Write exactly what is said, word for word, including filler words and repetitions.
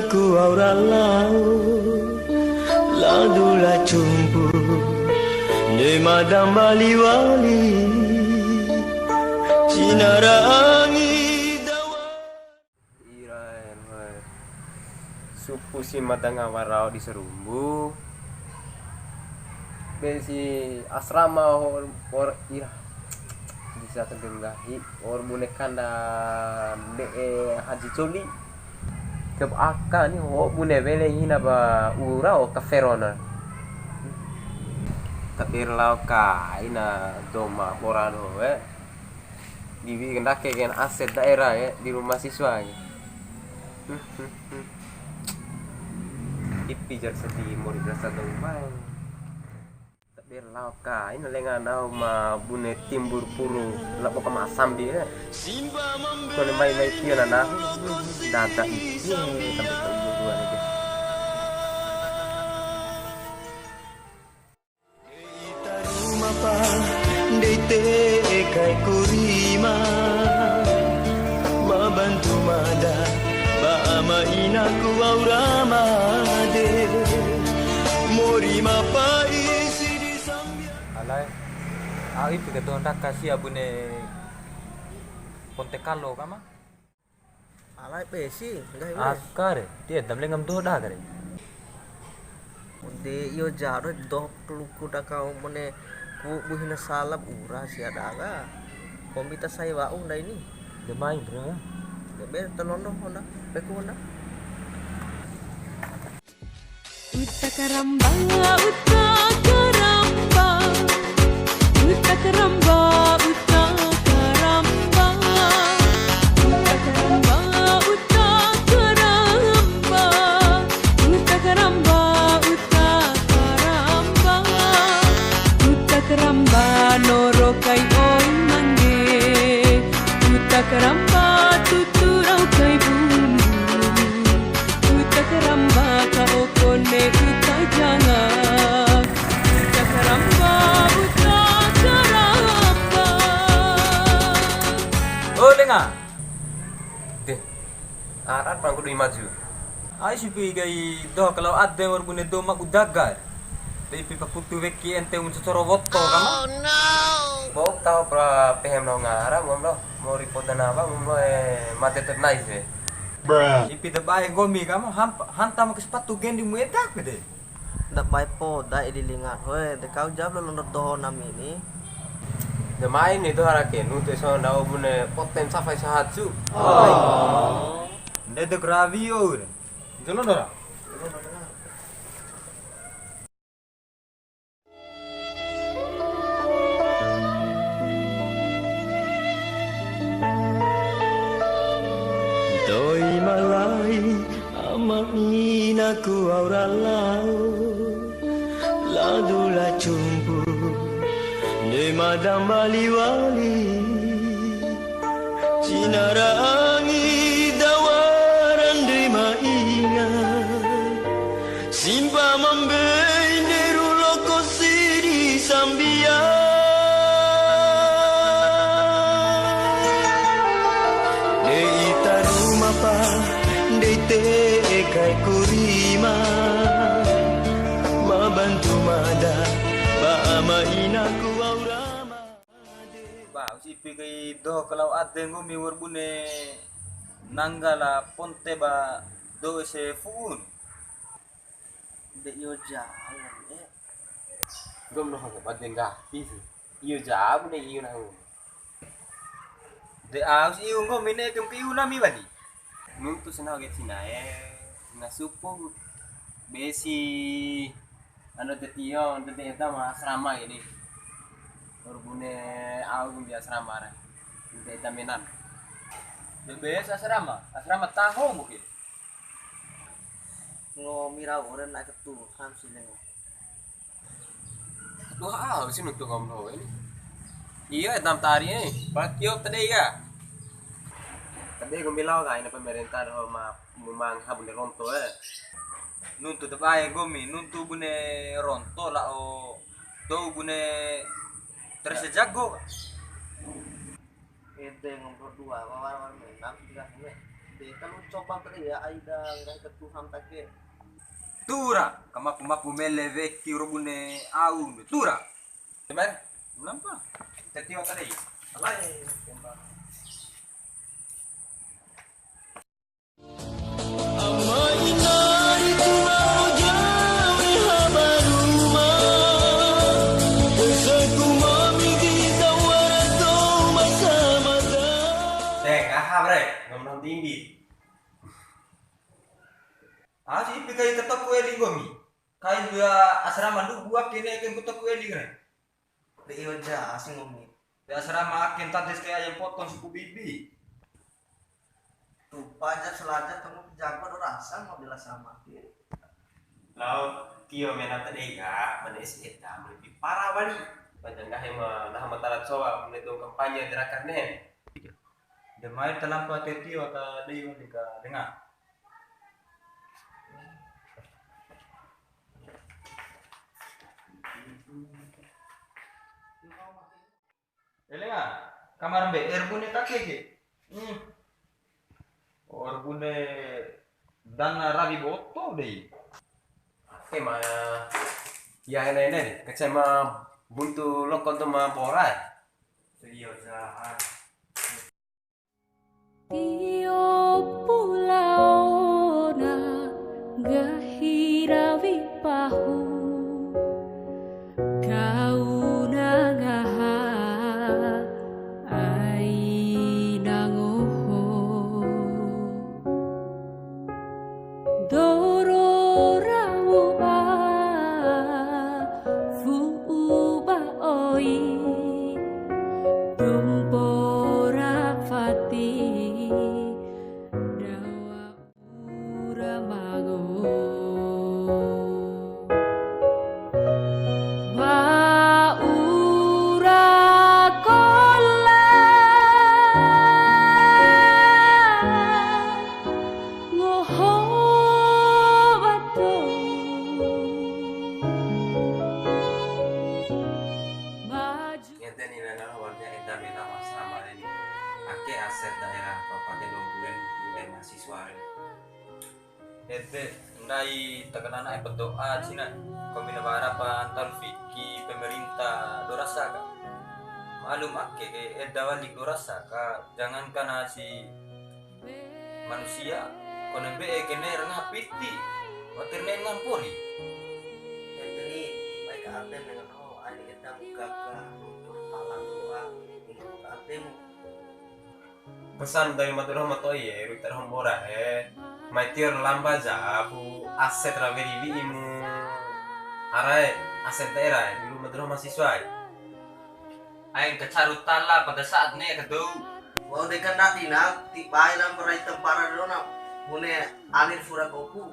Ku aura lao, la dula cumpu, de madam bali wali, cinara angi dawa. Ira, eh, supu si mada ngawa rau di sarumbu, be si asrama ho, wa'ur ira, bisa kadenggahi, wa'ur bune kanda mbe'e haji coli. Kep aka ni ho bune wele hina ba ura o kaferona. Tapi lao kaina doma bora doho, eh. Di wi'i ndake kain aset daerah ya, di rumah siswa ya. Ipi jar sedih mori rasa dou mai. Tabe lao kain lenga nahu ma bune timbur puru labo kama sambi ya. Kone mai mai tio na nahu dada ipi sampai ke ibu dua ni. Ita ruma pa, ndei te'e kai ku rima, ma bantu mada, ba ama ina ku wa'ura made, mori ma pa isi di sambia. Alai, au ipi ka doho ndaka sia bune Ponte Kalo ka ma? Alai pesi, nggahi we. Aka re, ti edam lengam doho daha ka re. De iyo jaro doho kaluku da kau mone ku buhina salap ura sia daga. Kombi ta sai wa'u ndai ni. De mai bro. De be ta londo honda, peku honda. Uta karamba, uta karamba, uta karamba, uta karamba, uta karamba, uta karamba, uta karamba, uta karamba, uta karamba, noro kai oi mangge, uta karamba, tutu rau kai bumbu. Uta karamba ka okone uta janga. Uta karamba, uta karamba. O lenga. De. Arat pangku dui maju. Ai sipi kai doho kalau ade wa'ur bune doma udagar. Tapi pakutu weki ente un cocoro woto kama. Bok tau pra pehem lo ngara ngom lo. Mori poda nawa ngom lo e mate tep nais we. Ipi da bae nggomi kama, hampa, hanta ma ke sepatu gendi mu edak de. Da bae poda e lilingat hoe, de kau jawab lo londo doho nami ni. De mai ni doho ara ke, nuntu eso ndau bune poten safai sahatsu. Oh. Nde de gravio re. Jolo dora. Doi malai ama ina ku aura lao, la dula cumpu, de madam bali wali. Cinara angi da wara ndei ma inga, simpa ma mbei neru loko sidi sambia. Dei ita ruma pa, ndei te'e kai ku rima, ma bantu mada, ba ama ina ku aura ma. Ba, usi ipi kai doho kalau ade nggomi wa'ur bune nangga la ponte ba do ese fu'un. De iyo ja, ayo, eh. Nggomi doho bade nggahi si. Iyo ja, bune iyo nahu. De aus iu nggomi ne'e kempi iu nami wali. Nuntu sena oge cina e, na supu. Besi. Ando te tio, ando te eda ma asrama ini. Wa'ur bune au gumbi asrama re. Ando te eda menan. Be asrama, asrama taho mungkin. Lo mira ore na ketuhan sih lengo. Ketuha au sih nuntu ngom lo ini. Iya, edam tari e. Pala tio tede iya. Tede gumbi lao ka ina pemerintah doho ma mumang ha bune ronto e. Nuntu ta bae nggomi, nuntu bune ronto lao dou bune terasa jago. Ede nggomi dua, wawar wawar menang tiga bune. De, kalau coba bre ya, ai da ngai ke Tuhan take. Tura, kamapu-mapu mele weki ro bune au, tura. Temen, nampa? Teti wata dei. Alai, tembak. Ama inari tua ojau re haba ruma. Ese ku mami di tawara tau masa mata. Teh, ngaha, bre. Ngomong tinggi. Ah, si ipi kai ketoku eli nggomi. Kai dua asrama ndu buak kene ken ketoku eli kene. De iyo ja, asing nggomi. De asrama ake ntades kai ayam potong suku bibi. Tupa ja salaja temu jago do rasa mau bela sama. Lao tio mena ta dei ka, mane ese eta, mane lebih parah wali. Pada nggahi ma, naha ma tala cowa, mane dou kampanye gerakan nen. De mai ta lampa te tio ta dei wali ka denga. Elenga, kamar mbe'e ra bune kake ke. Hmm. Ra bune dana rawi boto dei. Ake ma, ya, ene, ene, kece ma buntu loko to ma borai. Iyo, jahat. Tio pu laona nggahi rawi pahu, kauna ngaha aina ngoho. Doro rau ba fu'u ba oi, dompo ra fati dawa ura mango. Wa'ura kola ngoho batu. Maju. Ngede ni, nana warga eda mena mas ramane ni. Ake aset daerah Kabupaten Dompulen, mahasiswa re. Ede, ndai ta kanana e berdoa cina, kombi na wara pa ntau fiki pemerintah do rasa ka. Maklum ake ke, eda wali do rasa ka, jangankan si manusia, kone mbe'e ke ne renga piti, watir ne ngampori. Ede ni, baik ate mengenal, ani eda muka ka, untuk pala doa, untuk atemu. Pesan dari Madura Homa To'i e, ru'i ta doho mbora e. Mai tio ra lamba ja pu aset ra weli wi'imu. Ara e, aset daerah e, dulu Madura mahasiswa e. Ain kacaru tala pada saat ne kadou. Wau deka ndadi na, ti bae lamba rai tempara dona. Bune alir fura kopu.